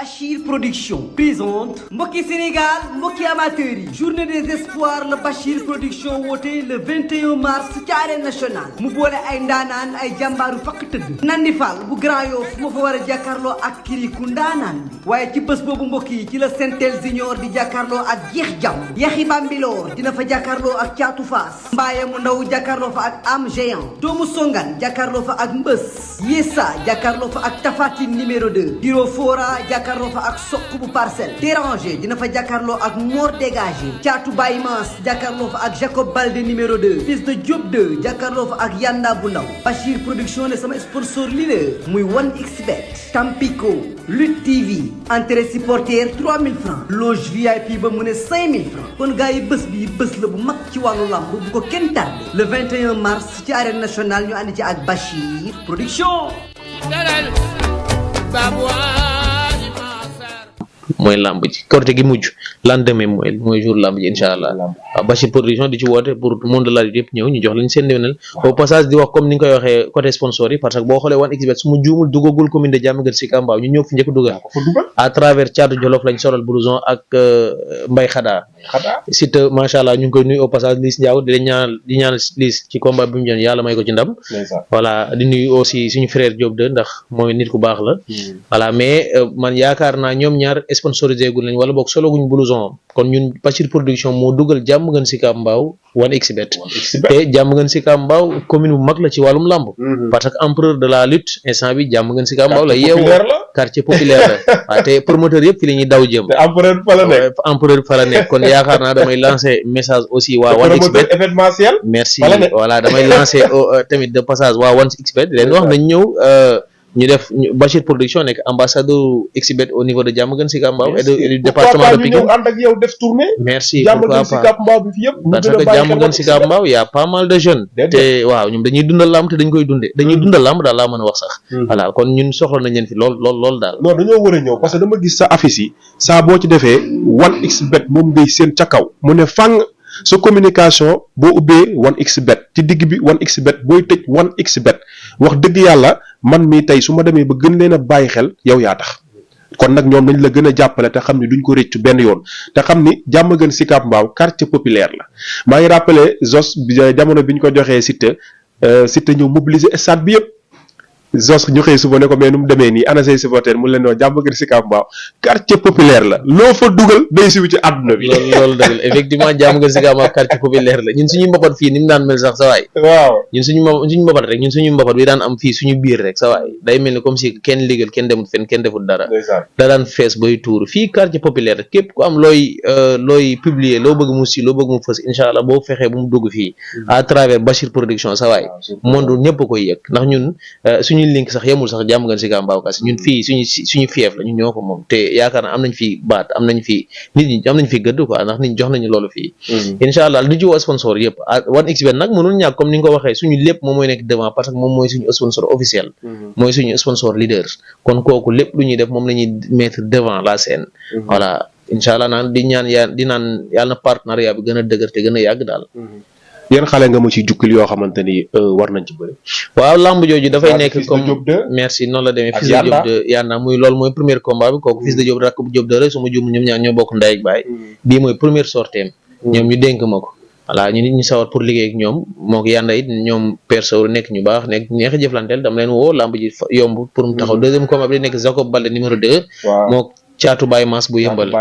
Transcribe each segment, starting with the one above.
Bachir Production présente mbokki Sénégal mbokki amateurs yi journée des espoirs la Bachir Production woote le 21 mars ci arène nationale mu boole ay ndaanaan ay jàmbaaru fakk tëdd Nandi Fall bu Grand Yoff moo fa war a jàkkaarloo ak kiriku ndaanaan bi waaye ci bés boobu mbokk yi ci la Sentel Junior di jàkkaarloo ak Jeex Jàmm Yaxi Bambilor dina fa jàkkaarloo ak Caatu Faas Mbaye mu ndaw jàkkaarloo fa ak Am Géant doomu Songan jàkkaarloo fa ak Mbës Yessa jàkkaarloo fa ak Tafatine numéro 2 Diro Fora jàkkaarloo fa ak Sokk bu Parcelles Déranger dina fa jàkkaarloo ak Mor Dégagé Caatu Baye Mass jàkkaarloo fa ak Jacob Balde numéro 2 Fils de Diop 2 jàkkaarloo fa ak Yanda bu ndaw Bachir Production ne sama sponsor leader muy 1xBet Tampico Lutte TV entrée supporter 3000 francs loge VIP ba mu ne 5000 francs kon gars yi bés bi bés la bu mag ci wàllu lamb bu ko kenn tardé le 21 mars ci arène nationale ñu ànd ci ak Bachir Production. mooy lamb ji korte gi mujj lendemain mooy jour lamb ji incha allah waaw Bachir Production di ci woote pour monde de la lutte yëpp ñëw ñu jox lañ seen déwénal au passage di wax comme ni nga koy waxee côté sponsor yi parce que boo xoolee 1xBet su ma juumul duggagul commune de Diamaguène Sicap Mbao ñu ñëw fi njëkk dugal à travers Thiatou Jolof lañ solal blouson ak Mbaye Xada Siteu macha allah ñu ngi koy nuyu au passage Liss Ndiago di ñaanal Liss ci combat bi mu jël yàlla may ko ci ndam voilà di nuyu aussi suñu frère Diop de ndax mooy nit ku baax la voilà mais man yaakaar naa ñoom ñaar sponsorisé gu lañ wala boog solo guñ blouson kon ñun Bachir Production moo dugal Diamaguène Sicap Mbao 1xBet te Diamaguène Sicap Mbao commune bu mag la ci wàllum lamb parce que empereur de la lutte instant bi Diamaguène Sicap Mbao la yeewoo quartier populaire la waaw te promoteur yëpp fi la ñuy daw jëm empereur fa la nekk kon yaakaar naa damay lancer message aussi waa 1xBet événementiel merci voilà damay lancer tamit de passage waa 1xBet di leen wax nañ ñëw ñu def Bachir Production nekk ambassadeur xBet au niveau de Diamaguène Sicap Mbao et du département de Pikine ànd ak yow def tournée merci Diamaguène Sicap Mbao bi fi yëpp parce que Diamaguène Sicap Mbao y a pas mal de jeunes te waaw ñoom dañuy dundal lamb te dañ koy dundee dañuy dundal lamb daal laa mën a wax sax voilà kon ñun soxla nañ leen fi lool daal non dañoo war a ñëw parce que dama gis sa affiche yi saa boo ci defee 1xBet moom ngay seen ca kaw mu ne fang sa communication boo ubbee 1xBet ci digg bi 1xBet booy tëj 1xBet wax dëgg yàlla man mii tey su ma demee ba gën leen a bàyyi xel yow yaa tax kon nag ñoom nañ la gën a jàppale te xam ni duñ ko rëccu benn yoon te xam ni Diamaguène Sicap Mbao quartier populaire la maa ngi rappelé Zos jamono bi ñu ko joxee Siteu ñëw mobiliser stade bi yëpp Zos ñu xëy suba ne ko mais nu mu demee nii ana say supporter mu leen wax Diamaguène Sicap Mbao quartier populaire la loo fa dugal day siw ci àdduna bi. loolu dëgg la effectivement Diamaguène Sicap Mbao quartier populaire la ñun suñu mbapat fii ni mu daan mel sax sa waay. waaw ñun suñu mbapat rek ñun suñu mbapat bi daan am fii suñu biir rek sa waay day mel ni comme si kenn liggéeyul kenn demut fenn kenn defut dara. da daan fees bay tuur fii quartier populaire képp ku am looy publier loo bëgg mu si loo bëgg mu fës incha allah boo fexee bu mu dugg fii à travers Bachir Production sa waay monde ñëpp koy yëg ndax ñun suñu link sax yemul sax Diamaguène Sicap Mbao kasi ñun fii suñu fief la ñun ñoo ko moom te yaakaar naa am nañ fi baat am nañ fi nit ñi am nañ fi gëdd quoi ndax nit ñi jox nañu loolu fii incha allah du ci woo sponsor yëpp 1xBet nag mënul ñàkk comme ni nga ko waxee suñu lépp moom mooy nekk devant parce que moom mooy suñu sponsor officiel mooy suñu sponsor leader kon kooku lépp lu ñuy def moom la ñuy mettre devant la scène voilà incha allah naan di ñaan yàlla na partenariat bi gën a dëgër te gën a yàgg daal yéen xale nga mu ci jukkil yoo xamante ni war nañ ci bëri. waaw lamb jooju dafay nekk comme merci noonu la demee Fils de Diop de Yanda muy loolu mooy premier combat bi kooku Fils de Diop rakk bu Diop de rek su ma juum ñoom ñaar ñoo bokk ndey ak baay bii mooy première sorteem ñoom ñu dénk ma ko voilà ñu nit ñu sawar pour liggéey ak ñoom moo ko Yanda it ñoom perso nekk ñu baax nekk neex a jëflanteel dama leen woo lamb ji yomb pour mu taxaw deuxième combat bi nekk Jacob Balde numéro 2 moo Caatu Baye Mass bu yëmbal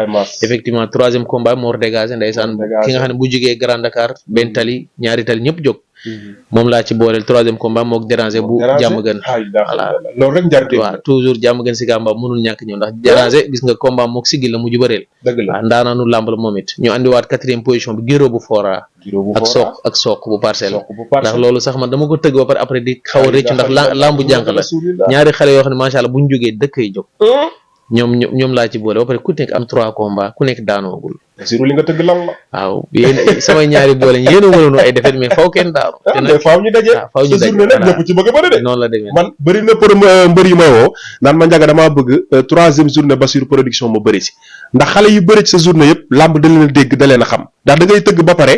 effectivement troisième combat Mor Dégagé ndeysaan ki nga xam ne bu jógee Grand Dakar benn tali ñaari tali ñëpp jóg moom laa ci booleel troisième combat mook Déranger bu Diamaguène voilà loolu rek njar waaw toujours Diamaguène Sicap Mbao mënul ñàkk ñëw ndax Déranger gis nga combat mook sigil la mujj bëreel waaw ndaanaanu làmb la moom it ñu andiwaat quatrième position bi Giro bu Fora ak Sokk bu Parcelles ndax loolu sax man dama ko tëgg ba pare après di xaw a rëccu ndax lambu jànk la ñaari xale yoo xam ne macha allah bu ñu jógee dëkk yi jóg ñoom laa ci boole ba pare ku nekk am 3 combats ku nekk daanoogul. surtout li nga tëgg lan la. waaw yéen samay ñaari boole yéen a mënoon ay défaite mais faw kenn daanu. te nag faaw ñu daje. faaw ñu daje voilà ñëpp ci bëgg a bëri de. noonu la demee man bëri na pour mbër yi may woo naan ma Ndiaga damaa bëgg 3e journée Bachir Production ma bëri si ndax xale yu bëri ci sa journée yëpp làmb da leen a dégg da leen a xam ndax da ngay tëgg ba pare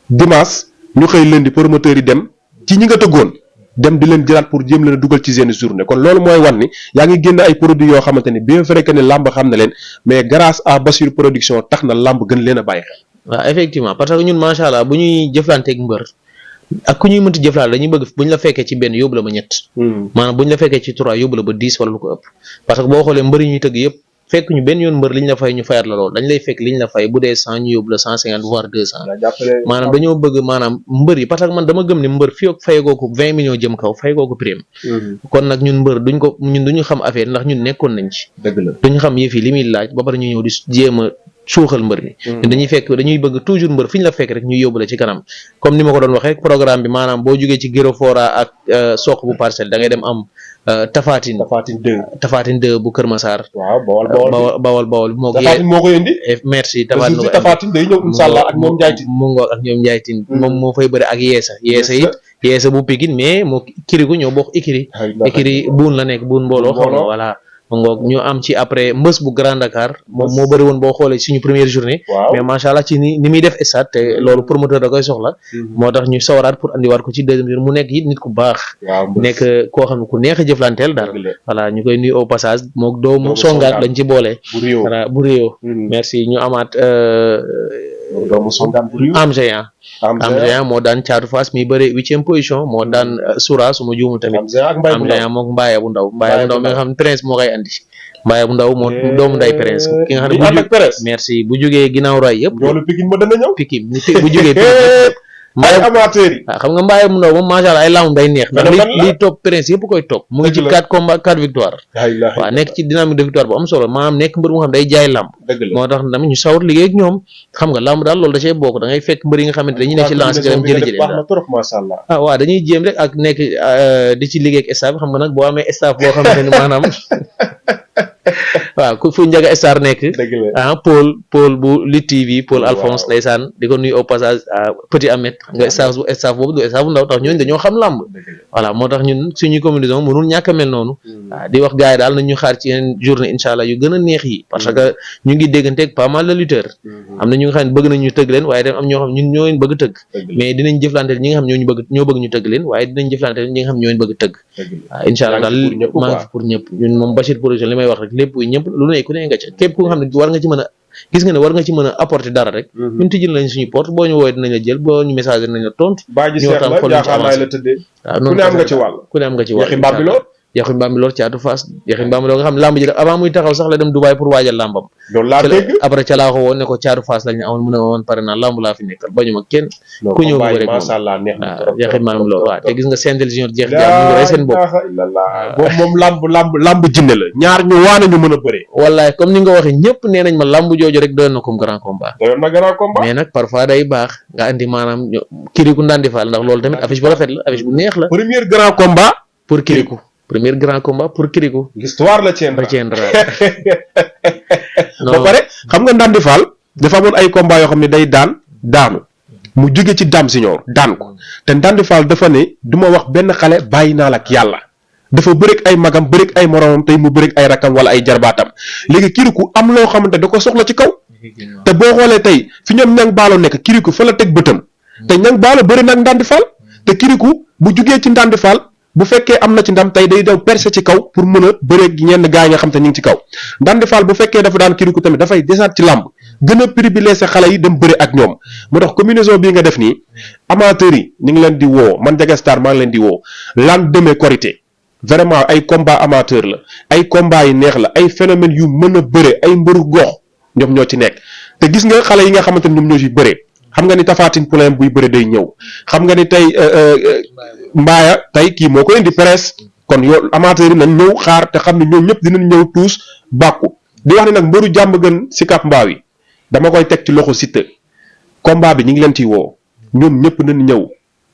dimanche ñu xëy lundi promoteur yi dem ci ñi nga tëggoon dem di leen jëlaat pour jéem leen a dugal ci seen journée kon loolu mooy wan ni yaa ngi génn ay produits yoo xamante ni bien vrai que ne làmb xam na leen mais grâce à Bachir Production tax na làmb gën leen a bàyyi xel. waaw effectivement parce que ñun macha allah bu ñuy jëflanteeg mbër ak ku ñuy mënti jëflaal dañuy bëgg bu ñu la fekkee ci benn yóbbu la ba ñett. maanaam bu ñu la fekkee ci 3 yóbbu la ba 10 wala lu ko ëpp parce que boo xoolee mbër yi ñuy tëgg yëpp fekk ñu benn yoon mbër liñ la fay ñu fayaat la lool dañ lay fekk liñ la fay bu dee 100 ñu yóbbu la 150 voire 200 maanaam dañoo bëgg maanaam mbër yi parce que man dama gëm ne mbër fii ak fayagoo ko 20 millions jëm kaw fayagoo ko prime kon nag ñun mbër duñu xam affaire ndax ñun nekkoon nañ ci duñu xam yëf yi li muy laaj ba pare ñu ñëw di jéem a suuxal mbër mi dañuy bëgg toujours mbër fi ñu la fekk rek ñu yóbbu la ci kanam comme ni ma ko doon waxee programme bi maanaam boo jógee ci Giro Fora ak soq bu Parcelles da ngay dem am Tafatine 2 bu Kër Massar. waaw bawal moo ko indi. merci Tafatine day ñëw inshallah ak ñoom Ndiaye Tine mu ngoog ak ñoom Ndiaye Tine moom moo fay bëri ak yeesa bu Pikine mais moo kiriku ñoo bokk ikiri buun la nekk buun mbooloo xaw ma voilà ngoog ñu am ci après mbës bu Grand Dakar moom moo bëri woon boo xoolee suñu première journée mais macha allah ci ni muy def stade te loolu promoteur da koy soxla moo tax ñu sawaraat pour andiwaat ko ci deuxième journée mu nekk it nit ku baax nekk koo xam ne ku neex a jëflanteel daal voilà ñu koy nuyu au passage mook doomu songaat lañ ci boole voilà bu réew merci ñu amaat am géant moo daan Caatu Fass mi bëri 8e position moo daan Soura su ma juumul tamit am géant mook Mbaye bu ndaw mi nga xam ne Prince moo koy andi Mbaye bu ndaw moo doomu nday Prince ki nga xam ne merci bu jógee ginnaaw raay yëpp Pikine bu jógee Mbaye amateur yi xam nga Mbaye mu ndaw moom macha allah ay lamb day neex ndax li topp Prince yëpp koy topp mu ngi ci 4 combats 4 victoire waaw nekk ci dynamique de victoire bu am solo maanaam nekk mbër mu xam day jaay lamb moo tax tamit ñu sawar liggéey ak ñoom xam nga lamb daal loolu da cee bokk da ngay fekk mbër yi nga xamante dañuy nekk ci lancé dem jëli waaw dañuy jéem rek ak nekk di ci liggéey ak staff xam nga nag boo amee staff boo xamante ni maanaam waaw ku fu Njaga Star nekk Paul bu Lutte TV Paul Alphonse ndeysaan di ko nuyu au passage Petit Ahmed nga staff boobu du staff bu ndaw tax ñooñu dañoo xam làmb voilà moo tax ñun suñuy communication mënul ñàkk a mel noonu waaw di wax gars yi daal nañ ñu xaar ci yeneen journée incha allah yu gën a neex yi parce que ñu ngi dégganteeg pas mal de lutteurs am na ñu nga xam ne bëgg nañ ñu tëgg leen waaye dem am ñoo xam ñun ñoo leen bëgg tëgg mais dinañ jëflanteel ñi nga xam ñoo bëgg ñu tëgg leen waaye dinañ jëflanteel ñi nga xam ñoo leen bëgg tëgg waaw incha allah daal maa ngi fi pour ñëpp ñun moom Bachir Production li may wax rek lépp ñëpp lu ne ku ne nga ca képp ku nga xam ne war nga ci mën a gis nga ne war nga ci mën a apporter dara rek ñun tijjil nañ suñu porte boo ñu woowee dinañ la jël boo ñu message dinañ la tontu ñu waxtaan xool ñu ci avancé waaw noonu ku ne am nga ci wàll Yaxi Mbambilor Caatu Fass Yaxi Mbambilor nga xam ne lamb ji avant muy taxaw sax la dem Dubaï pour waajal lambam après ca laa ko woon ne ko Caatu Fass lañ amoon mu ne woon pare naa lamb laa fi nekkal bañu ma kenn ku ñëw mu rek moom waaw Yaxi Mbambilor waaw te gis nga Sentel Junior jeex jaam ñu ngi rey seen bopp boobu moom lamb jinne la ñaar ñu waane ñu mën a bëree wallaay comme ni nga waxee ñëpp nee nañ ma lamb jooju rek doyoon na comme grand combat mais nag parfois day baax nga andi maanaam Kirikou Ndandi Fall ndax loolu tamit affiche bu rafet la affiche bu neex la premier grand combat pour Kirikou premier grand combat pour Kirikou. l'histoire la tiendra ba pare xam nga Ndandi Fall dafa amoon ay combat yoo xam ne day daanu mu jóge ci Dame Signor daan ko te Ndandi Fall dafa ne du ma wax benn xale bàyyi naa la ak yàlla dafa bëreeg ay magam bëreeg ay moromam tey mu bëreeg ay rakam wala ay jarbaatam léegi Kirikou am loo xamante da ko soxla ci kaw te boo xoolee tey fi ñoom ñang baalo nekk Kirikou fa la teg bëtam te ñang baalo bëri nag Ndandi Fall te Kirikou bu jugee ci Ndandi Fall bu fekkee am na ci ndam tey day daw percé ci kaw pour mën a bëreeg ñenn gars yi nga xam te ñu ngi ci kaw Ndandi Fall bu fekkee dafa daan Kirikou tamit dafay desaat ci làmb gën a privilégié xale yi dem bëre ak ñoom moo tax combinaison bii nga def nii amateurs yi ñu ngi leen di woo man Njaga Star maa ngi leen di woo lan demee korité vraiment ay combat amateur la ay combat yi neex la ay phénomène yu mën a bëre ay mbëru gox ñoom ñoo ci nekk te gis nga xale yi nga xamante ne ñoom ñoo ci bëre xam nga ni Tafatine Poulain buy bëre day ñëw xam nga ni tey Mbaaya tey kii moo ko indi presse kon yow amateur yi nañ ñëw xaar te xam ne ñoom ñëpp dinañ ñëw tuus bàkku di wax ne nag mbëru jàmm gën Sicap Mbao yi dama koy teg ci loxo Siteu combat bi ñu ngi leen ciy woo ñoom ñëpp nañ ñëw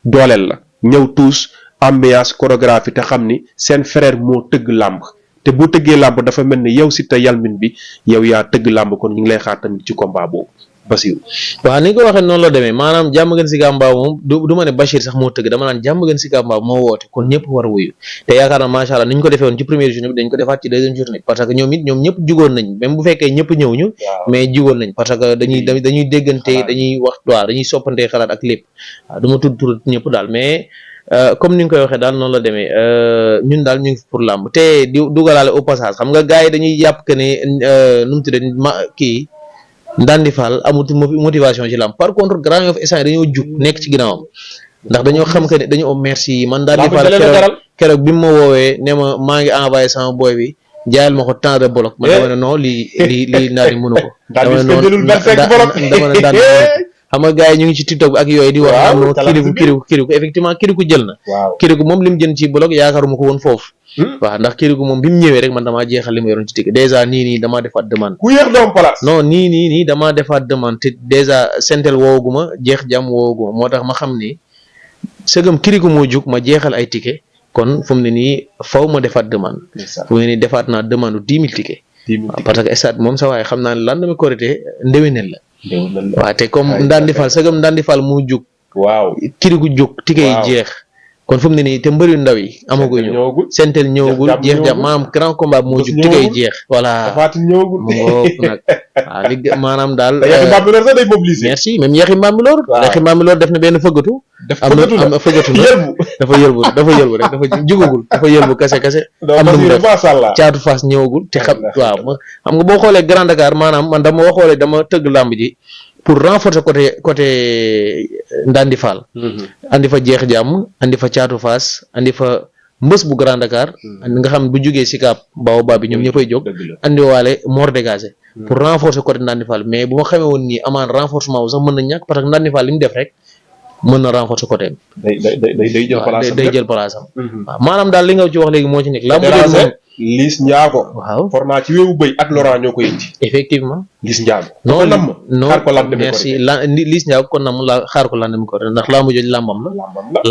dooleel la ñëw tuus ambiance chorégraphie te xam ni seen frère moo tëgg làmb te boo tëggee làmb dafa mel ni yow Siteu yalmin bi yow yaa tëgg làmb kon ñu ngi lay xaar tamit ci combat boobu Basiru waaw ni nga ko waxee noonu la demee maanaam jàmm gën Sicap Mbao moom du ma ne Bachir sax moo tëgg dama naan jàmm gën Sicap Mbao moo woote kon ñëpp war a wuyu te yaakaar naa macha allah ni ñu ko defee woon ci première journée bi dañ ko defaat ci deuxième journée parce que ñoom ñëpp jugoon nañ même bu fekkee ñëpp ñëwuñu mais jugoon nañ parce que dañuy déggante dañuy wax waaw dañuy soppante xalaat ak lépp waaw du ma tudd ñëpp daal mais comme ni nga koy waxee daal noonu la demee ñun daal ñu ngi pour làmb te di dugalaale au passage xam nga gars yi dañuy jàpp que ne nu mu tuddee kii Ndandi Fall amul motivation ci làmb par contre Grand Yoff instant dañoo jug nekk ci ginnaawam ndax dañoo xam que ne dañoo merci man Ndandi Fall keroog bi mu ma woowee ne ma maa ngi envoyé sama boy bi jaayal ma ko temps de bloc man dama ne non lii Ndandi mënu ko dama ne Ndandi xam nga gars yi ñu ngi ci TikTok bi ak yooyu di wax am kiriku effectivement kiriku jël na kiriku moom li mu jën ci bloc yaakaaruma ko woon foofu waaw ndax kiriku moom bi mu ñëwee rek man damaa jeexal li ma yoroon ci ticket dèjà nii damaa defaat demande ku yéex doom place non nii damaa defaat demande te dèjà sentel woowaguma jeex jàmm woowaguma moo tax ma xam ni sëgam kiriku moo jug ma jeexal ay ticket kon fu mu ne nii faw ma defaat demande fu mu ne nii defaat naa demande 10 000 ticket waaw parce que stade moom sa waaye xam naa ne lan dama korité ndéwénel la waaw te comme Ndandi Fall sëgam Ndandi Fall moo jug waaw kiriku jug ticket yi jeex kon fu mu ne nii te mbëri ndaw yi amaguñu sentel ñëwagul jeex jàmm maanaam grand combat moo jug ticket yi jeex voilà mu ngoog nag waaw li maanaam daal merci même Yaxi Mbambilor Yaxi Mbambilor def na benn fëggatu am na fëggatu na dafa yëlbu rek dafa jugagul dafa yëlbu kase am na mu def caatu Fass ñëwagul te xam waaw xam nga boo xoolee Grand Dakar maanaam man dama waxoolee dama tëgg làmb ji pour renforcer côté Ndandi Fall andi fa jeex jàmm andi fa caatu Fass andi fa mbës bu Grand Dakar nga xam bu jugee Sicap Baobab bi ñoom ñëppay jóg andi waale Mor dégagé pour renforcer côté Ndandi Fall mais bu ma xamee woon nii amaan renforcement wu sax mën na ñàkk parce que Ndandi Fall li mu def rek mën na renforcer côté day jël place am waaw maanaam daal li nga ci wax léegi moo ci nekk la moom Liss Ndiago waaw for naa ci weewu bëy ak Laurent ñoo ko indi effectivement Liss Ndiago non xaar ko lan merci Liss Ndiago kon nam la xaar ko lan dem ko ndax laamu jooju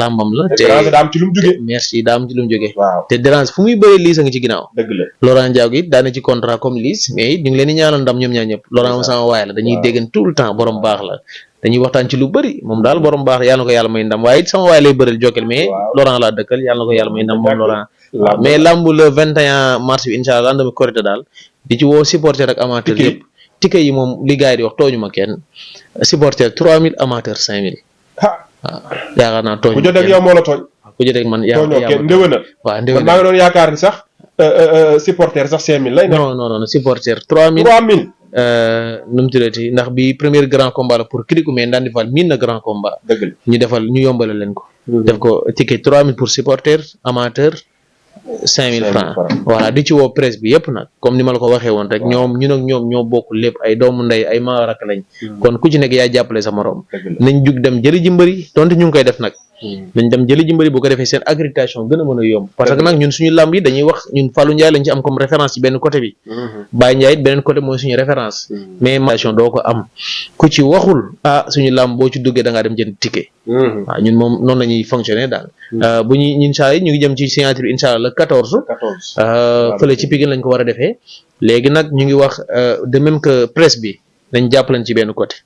lambam la te daa am ci lu mu jógee merci daa am ci lu mu jógee waaw te dérange fu muy bëree Liss a ngi ci ginnaaw dëgg la Laurent Ndiago it daana ci contrat comme Liss mais it ñu ngi leen di ñaanal ndam ñoom ñaar ñëpp Laurent moom sama waay la dañuy déggan tout le temps borom baax la dañuy waxtaan ci lu bëri moom daal borom baax yàlla na ko yàlla may ndam waaye it sama waay lay bëreel Jokal mais Laurent laa dëkkal yàlla na ko yàlla may ndam moom Laurent waaw mais lambu le 21 mars bi incha allah dama korité daal di ci woo supporter ak amateur yëpp ticket yi moom li gars yi di wax tooñu ma kenn supporter 3000 amateur 5000 waaw yaakaar naa tooñ ku jot ak yow moo la tooñ ku jot ak man tooñoo kenn ndéwénal waaw man ndéwénal maa ngi doon yaakaar ni sax supporter sax 5000 lay non supporter 3000 nu mu tuddati ndax bi premier grand combat la pour Kirikou mais Ndandi Fall miin na grand combat dëgg la ñu defal ñu yombale leen ko def ko ticket 3000 pour supporter amateur 5000 francs voilà di ci woo presse bi yëpp nag comme ni ma la ko waxee woon rek ñoom ñun ak ñoom ñoo bokk lépp ay doomu ndey ay maarak lañ kon ku ci nekk yaay jàppale sa morom nañ jug dem jëli ji mbëri donte ñu ngi koy def nag nañ dem jëli ji mbëri bu ko defee seen accréditation gën a mën a yomb parce que nag ñun suñu lamb yi dañuy wax ñun Fallou Ndiaye lañ ci am comme référence ci benn côté bi Baye Ndiaye it beneen côté mooy suñu référence mais accréditation doo ko am ku ci waxul suñu lamb boo ci duggee da ngaa dem jënd ticket waaw ñun moom noonu la ñuy fonctionner daal bu ñu incha allah ñu ngi jëm ci signature bi incha allah le 14 fële ci Pikine lañ ko war a defee léegi nag ñu ngi wax de même que presse bi nañ jàppaleen ci benn côté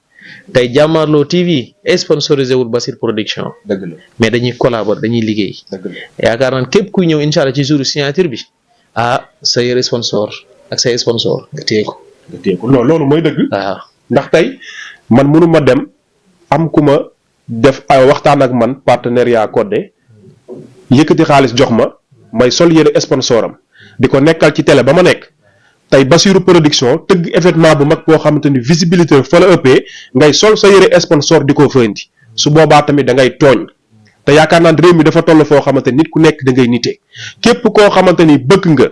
tey Jàmmaarloo TV sponsorisé wul Basir production dëgg la mais dañuy collaborer dañuy liggéey dëgg la yaakaar naan képp kuy ñëw incha allah ci jour signature bi sa yëre sponsor ak say sponsor nga téye ko non loolu mooy dëgg waaw ndax tey man mënu ma dem am ku ma def ay waxtaan ak man partenariat codé yëkkati xaalis jox ma may sol yëre sponsor am di ko nekkal ci télé ba ma nekk tey Basiru production tëgg événement bu mag boo xamante ni visibilité fa la ëppee ngay sol sa yëre sponsor di ko fëndi su boobaa tamit da ngay tooñ te yaakaar naa réew mi dafa toll foo xamante nit ku nekk da ngay nite képp koo xamante ni bëgg nga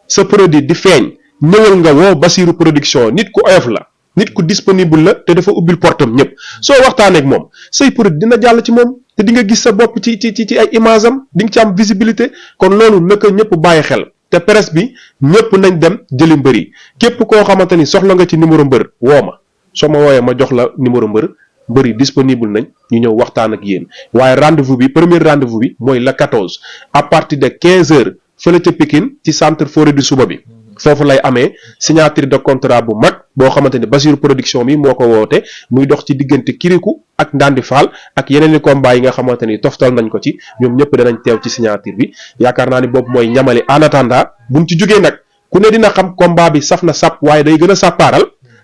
sa produit di feeñ ñëwal nga woo Basiru production nit ku oyof la nit ku disponible la te dafa ubbil portam ñëpp soo waxtaanee ak moom say produit dina jàll ci moom te di nga gis sa bopp ci ay image am di nga ci am visibilité kon loolu naka ñëpp bàyyi xel te presse bi ñëpp nañ dem jëli mbër yi képp koo xamante ni soxla nga ci numéro mbër woo ma soo ma wooyee ma jox la numéro mbër yi disponible nañ ñu ñëw waxtaan ak yéen waaye rendez-vous bi premier rendez-vous bi mooy le 14 à partir de 15 heures fële ca Pikine ci centre forêt du suba bi foofu lay amee signature de contrat bu mag boo xamante ni Basiru production bi moo ko woote muy dox ci diggante Kirikou ak Ndandi Fall ak yeneen i combat yi nga xamante ni toftal nañ ko ci ñoom ñëpp danañ teew ci signature bi yaakaar naa ni boobu mooy ñamali en attendant buñ ci jógee nag ku ne dina xam combat bi saf na sàpp waaye day gën a sàppaaral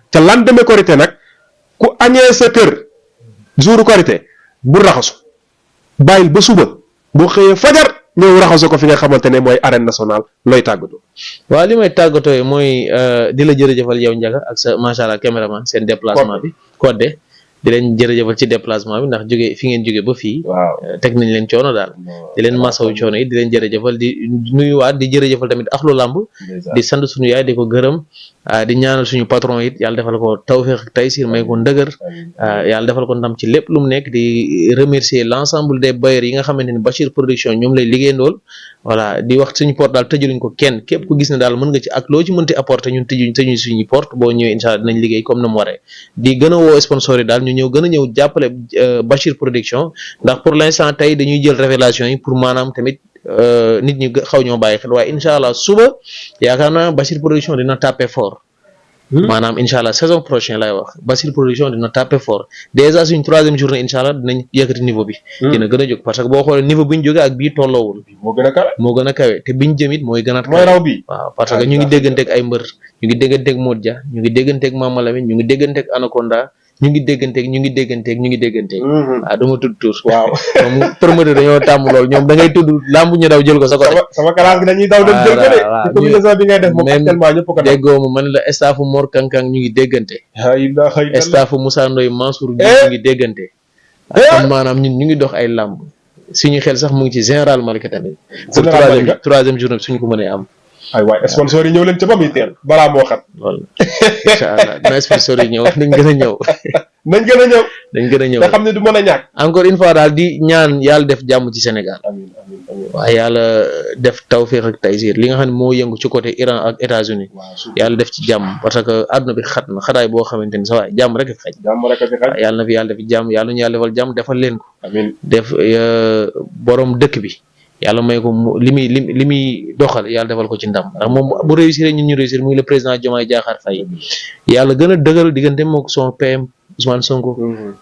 ca lendemain Korité nag ku añee sa kër jouru Korité bu raxasu bàyyil ba suba boo xëyee fajar ñëw raxasu ko fi nga xamante ne mooy arène nationale looy tàggatoo. waaw li may tàggatoo mooy di la jërëjëfal yow Ndiaga ak sa macha allah caméraman seen déplacement bi Codé di leen jërëjëfal ci déplacement bi ndax jóge fi ngeen jóge ba fii. waaw teg nañ leen coono daal. di leen masawu coono yi di leen jërëjëfal di nuyuwaat di jërëjëfal tamit axlu làmb di sant suñu yaay di ko gërëm di ñaanal suñu patron it yàlla defal ko tawfeex ak taysir may ko ndëgër yàlla defal ko ndam ci lépp lu mu nekk di remercier l'ensemble des bailleurs yi nga xamante ni Bachir Production ñoom lay liggéeyandool voilà di wax suñu porte daal tëjuluñ ko kenn képp ku gis ne daal mën nga ci ak loo ci mënti apporter ñun tëjuñ suñu porte boo ñëwee incha allah dinañ liggéey comme na mu waree di gën a woo sponsor yi daal ñu ñëw gën a ñëw jàppale Bachir Production ndax pour l'instant tey dañuy jël révélation yi pour maanaam tamit nit ñi xaw ñoo bàyyi xel waaye incha allah suba yaakaar naa Bachir Production dina taper fort maanaam incha allah saison prochaine lay wax Bachir Production dina taper fort déjà suñ 3e journée incha allah dinañ yëkkati niveau bi dina gën a jóg parce que boo xoolee niveau bi ñu jógee ak bii tolloowul moo gën a kawe te biñ jëmit mooy gën a mooy raw bi waaw parce que ñu ngi dégganteeg ay mbër ñu ngi dégganteeg Modja ñu ngi dégganteeg Mama Lamine ñu ngi dégganteeg Anaconda ñu ngi dégganteeg waaw du ma tudd tur waaw moom promoteur dañoo tàmm lool ñoom da ngay tudd lamb ñu daw jël ko sa côté sama classe gi dañuy daw dem jël ko de ci communication bi ngay def moom actuellement ñëpp ko déggoo ma man la staffu Mor Kankang ñu ngi déggante staffu Moussa Ndoye Mansour ñu ngi déggante kon maanaam ñun ñu ngi dox ay lamb suñu xel sax mu ngi ci général Malika tamit pour troisième journée bi suñu ko mënee am ay waay sponsor yi ñëw leen ca ba muy teel balaa moo xat loolu incha allah na sponsor yi ñëw nañ gën a ñëw te xam ne du mën a ñàkk encore une fois daal di ñaan yàlla def jàmm ci Sénégal waaye yàlla def tawfeex ak taysir li nga xam ne moo yëngu ci côté Iran ak États-Unis yàlla def ci jàmm parce que àdduna bi xat na xataay boo xamante ni sa waay jàmm rek a fi xaj yàlla na fi yàlla def jàmm yàlla ñu yàlla defal jàmm defal leen ko def borom dëkk bi yàlla may ko li muy doxal yàlla defal ko ci ndam ndax moom bu réussir ñun ñu réussir muy le président Diomaye Diakhar Faye yàlla gën a dëgëral diggante mook son PM Ousmane Sonko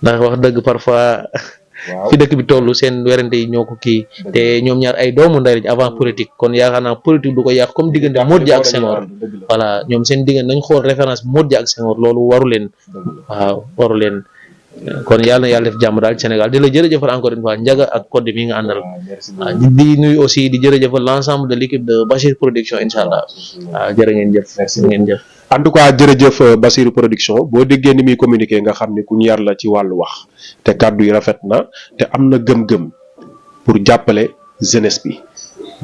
ndax wax dëgg parfois fi dëkk bi toll seen werante yi ñoo ko kii te ñoom ñaar ay doomu ndey lañ avant politique kon yaakaar naa politique du ko yàq comme diggante Modou Dia ak Senghor voilà ñoom seen diggante nañ xool référence Modou Dia ak Senghor loolu waru leen waru leen kon yàlla na yàlla def jàmm daal Sénégal di la jërëjëfal encore une fois Ndiaga ak Codé mi nga àndal waaw di nuyu aussi di jërëjëfal l'ensemble de l'équipe de Bachir Production incha allah waaw jërë ngeen jëf ngeen jëf en tout cas jërëjëf Bachir Production boo déggee ni muy communiquer nga xam ne ku ñu yar la ci wàllu wax te kàddu yi rafet na te am na gëm-gëm pour jàppale jeunesse bi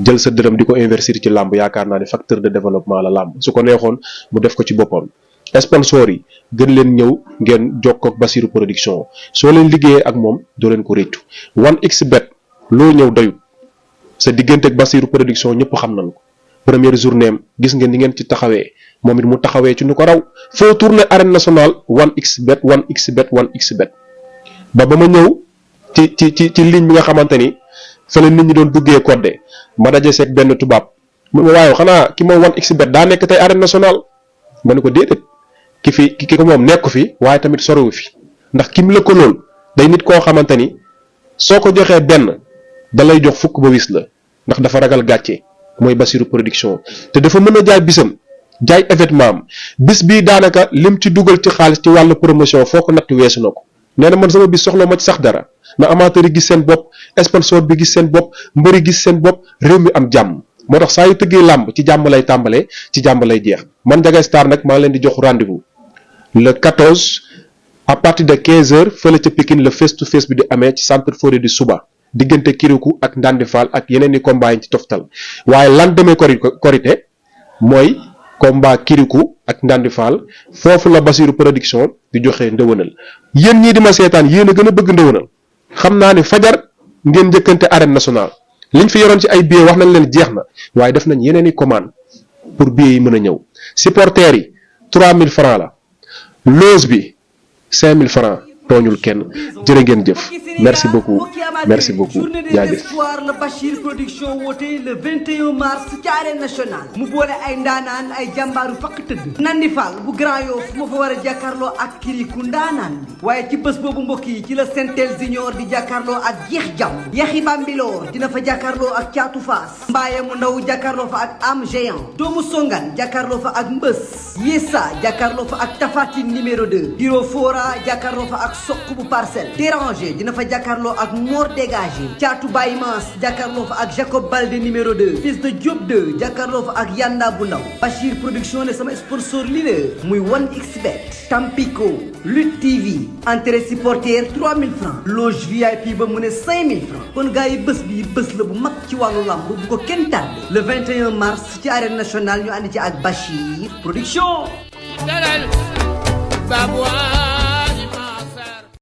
jël sa dërëm di ko investir ci làmb yaakaar naa ne facteur de développement la làmb su ko neexoon mu def ko ci boppam sponsor yi gën leen ñëw ngeen jokkoo ak Bachir Production soo leen liggéeyee ak moom doo leen ko réccu 1xBet loo ñëw doyut sa diggante ak Bachir Production ñëpp xam nañ ko première journée am gis ngeen ni ngeen ci taxawee moom it mu taxawee ci nu ko raw foo tourné arène nationale 1xBet ba ma ñëw ci ligne bi nga xamante ni fa la nit ñi doon duggee Codé ma daje seeg benn tubaab mu ne waaye xanaa ki moom 1xBet daa nekk tey arène nationale ma ne ko déedéet ki ko moom nekku fi waaye tamit soriwu fi ndax kim la ko lool day nit koo xamante ni soo ko joxee benn da lay jox fukk ba wis la ndax dafa ragal gàcce mooy Bachir Production te dafa mën a jaay bisam jaay événement am bis bii daanaka lim ci dugal ci xaalis ci wàllu promotion foo ko natt weesu na ko nee na man sama bis soxla ma ci sax dara na amateur yi gis seen bopp sponsor bi gis seen bopp mbëri gis seen bopp réew mi am jàmm moo tax saa yu tëggee làmb ci jàmm lay tàmbalee ci jàmm lay jeex man Ndiaga Star nag maa ngi leen di jox rendez-vous le 14 à partir de 15h fële ca Pikine le face to face bi di amee ci centre forêt du Suba diggante Kirikou ak Ndandi Fall ak yeneen i combat yi ci toftal waaye lendemain korité mooy combat Kirikou ak Ndandi Fall foofu la Bachir Production di joxe ndëwënal yéen ñii di ma seetaan yéen a gën a bëgg ndëwënal xam naa ne fajar ngeen njëkkante arène nationale liñ fi yoroon ci ay billets wax nañ leen jeex na waaye def nañ yeneen i commande pour billets yi mën a ñëw supporters yi 3000 francs la loge bi 5000 francs tooñul kenn jërë ngeen jëf merci beaucoup jaajëf. la Bachir Production woote le 21 mars ci arène nationale mu boole ay ndaanaan ay jàmbaaru fakk tëdd Nandi Fall bu Grand Yoff moo fa war a jàkkaarloo ak Kirikou ndaanaan bi waaye ci bés boobu mbokk yi ci la Sentel Junior di jàkkaarloo ak Jeex Jàmm Yaxi Bambilor dina fa jàkkaarloo ak Caatu Faas Mbaaye mu ndaw jàkkaarloo fa ak Am Géant doomu Songan jàkkaarloo fa ak Mbës Yessa jàkkaarloo fa ak Tafatine numéro 2 Hiro Fora jàkkaarloo fa ak soq bu parcelle Déranger dina fa jàkkaarloo ak Mor Dégagé Caatu Baye Mass jàkkaarloo fa ak Jacob Baldé numéro 2 fils de Diop 2 jàkkaarloo fa ak Yanda bu ndaw Bachir production ne sama sponsor leader muy 1xBet Tampico Lutte TV entrée supporter 3000 francs loge VIP ba mu ne 5000 francs kon gars yi bés bi bés la bu mag ci wàllu lamb bu ko kenn tardé le 21 mars ci arène nationale ñu ànd ci ak Bachir production